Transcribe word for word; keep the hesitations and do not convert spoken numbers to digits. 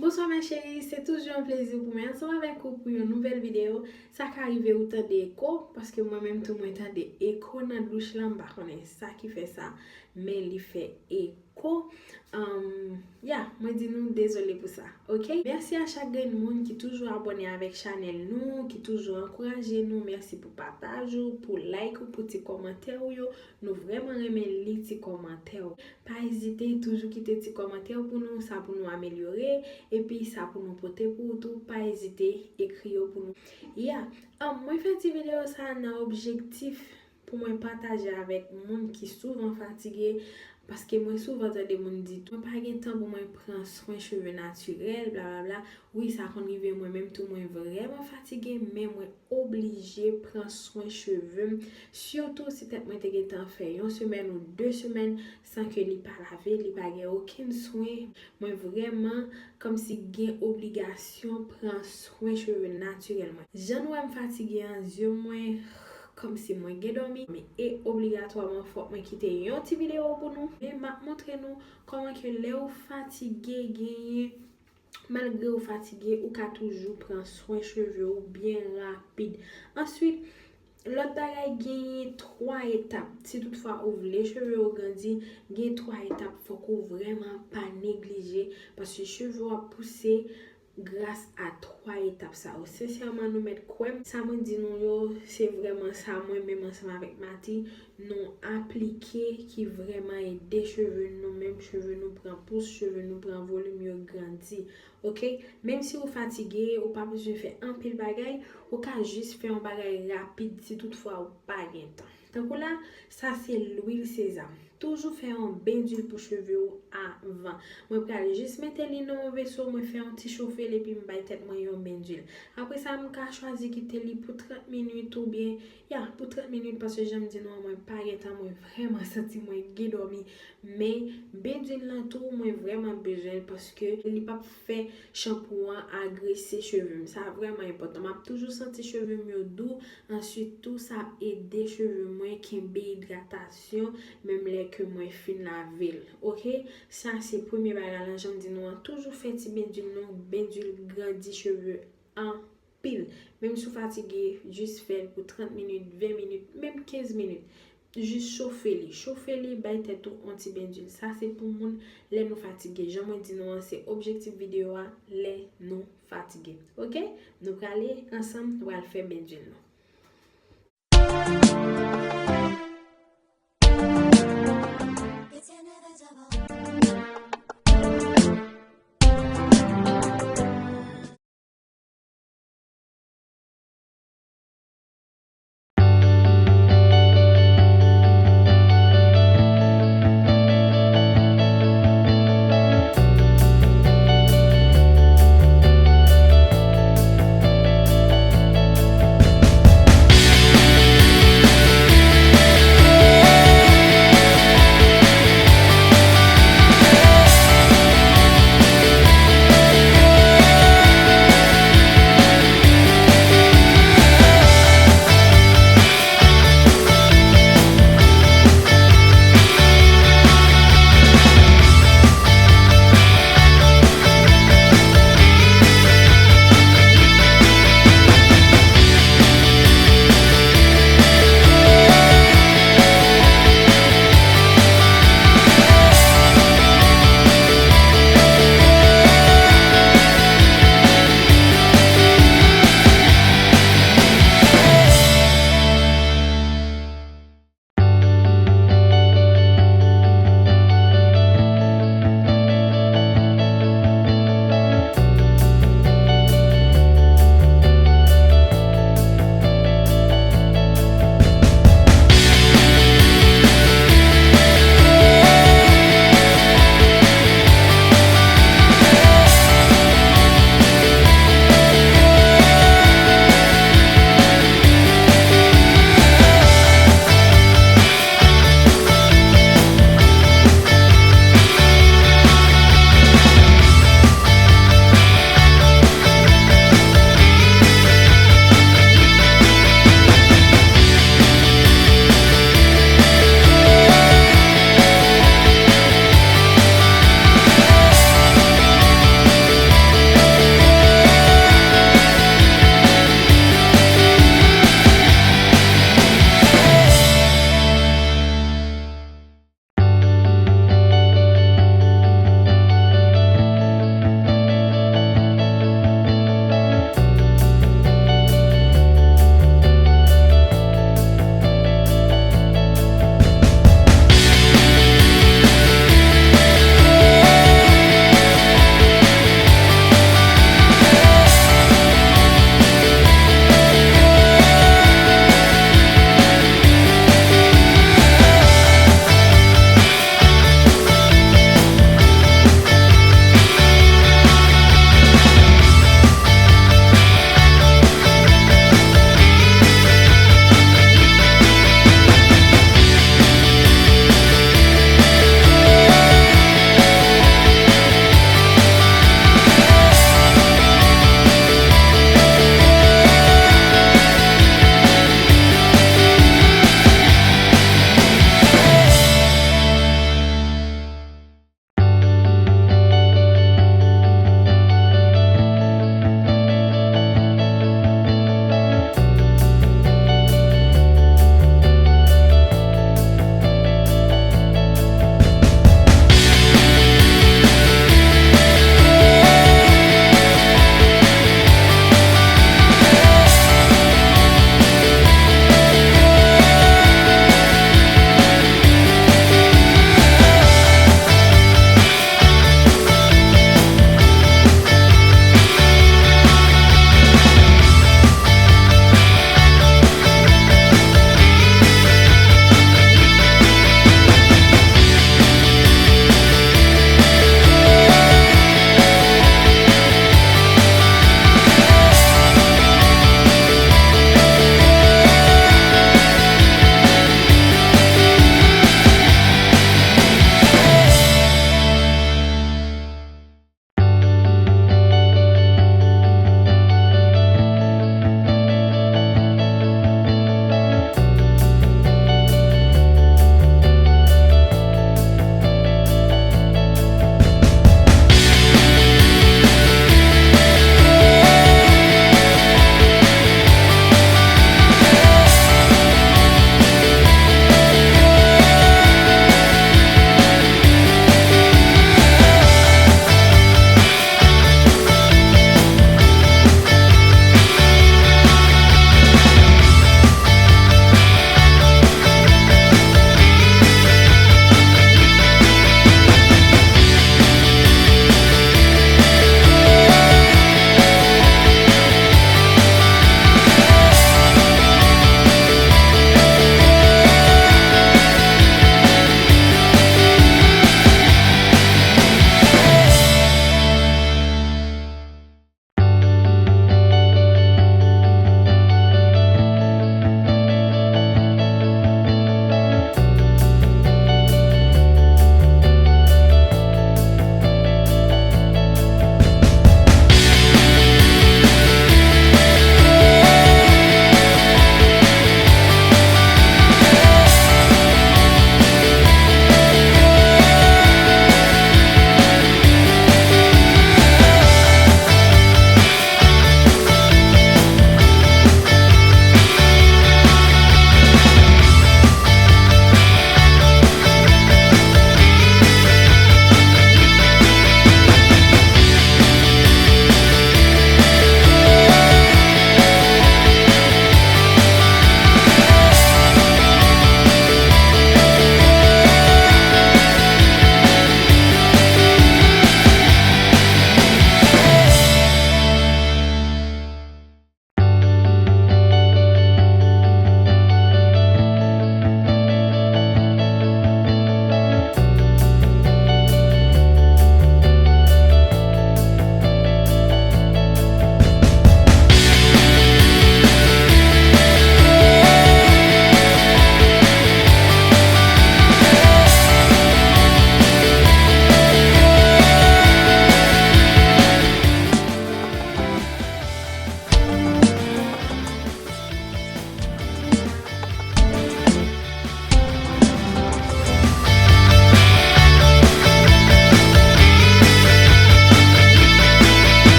Bonsoir ma chérie, se toujou yon plezi pou mwen ansanm avèk ou pou yon nouvèl videyo. Sa ka rive ou tande eko, paske mwen menm tou mwen tande eko nan douch lan, m pa konnen sa ki fè sa, men li fè eko. Um, ya, mwen di nou dezole pou sa, ok? Mèsi a chak grenn moun ki toujou abòne avèk chanèl nou, ki toujou ankouraje nou. Mèsi pou pataj ou, pou like ou, pou ti kòmantè ou yo. Nou vrèman renmen li ti kòmantè ou. Pa ezite toujou kite ti kòmantè ou pou nou, sa pou nou amelyore, epi sa pou nou pote pou ou tou. Pa ezite ekri yo pou nou. Ya, um, mwen fè ti videyo sa nan objektif pou mwen pataje avèk moun ki souvan fatige, paske mwen souvan tande moun di tou, mwen pa gen tan pou mwen pran swen cheve natirèl, blablabla. Wi, sa konn rive mwen menm tou, mwen vrèman fatige, men mwen oblije pran swen cheve m. Sitou si tèt mwen te gentan fè yon semèn ou de semèn san ke li pa lave, li pa gen okenn swen. Mwen vrèman kòmsi gen obligasyon pran swen cheve natirèl mwen. Jan nou wè m fatige an, zye mwen kòmsi mwen gen dòmi, e obligatwaman fòk mwen kite yon ti videyo pou nou. Men m ap montre nou kòman ke lè ou fatige genyen, malgre ou fatige, ou ka toujou pran swen cheve ou byen rapid. Answit, lòt bagay, genyen twa etap. Si toutfwa ou vle cheve ou grandi, gen twa etap fòk ou vrèman pa neglije, paske cheve ou ap pouse gras a twa etap sa yo. Sensèman, nou mèt kwè m. Sa mwen di nou yo, se vrèman sa mwen menm ansanm avèk Mati, nou aplike ki vrèman ede cheve nou, menm cheve nou pran pous, cheve nou pran volim, yo grandi. Ok? Menm si ou fatige, ou pa bezwen fè anpil bagay, ou ka jis fè yon bagay rapid si toutfwa ou pa gen tan. Tankou la, sa se lwil sezam. Toujou fè yon ben d'huile pou cheve ou avan. Mwen pral jis mete li nan yon veso, mwen fè yon ti chofe l epi m bay tèt mwen yon ben d'huile. Apre sa, m ka chwazi kite li pou trant minit oubyen, ya, pou trant minit, paske jan m di nou an, mwen pa gen tan, mwen vrèman santi mwen gen dòmi. Men, ben d'huile lan tou, mwen vrèman bezwen l paske li p ap fè chanpou an agrese cheve m. Sa vrèman enpòtan. M ap toujou santi cheve m yo dou. Answit tou, sa ap ede cheve mwen kenbe idratasyon menm lè ke mwen fin lave l. Ok? Sa se premye bagay lan, jan m di nou an, toujou fè ti ben d'huile nou, ben d'huile grandi cheve anpil. Menm si w fatige, jis fè l pou trant minit, ven minit, menm kenz minit. Jis chofe li. Chofe li, bay tèt ou on ti ben d'huile. Sa se pou moun lè nou fatige. Jan mwen di nou an, se objektif videyo a, lè nou fatige. Ok? Nou prale ansanm, nou pral fè ben d'huile nou.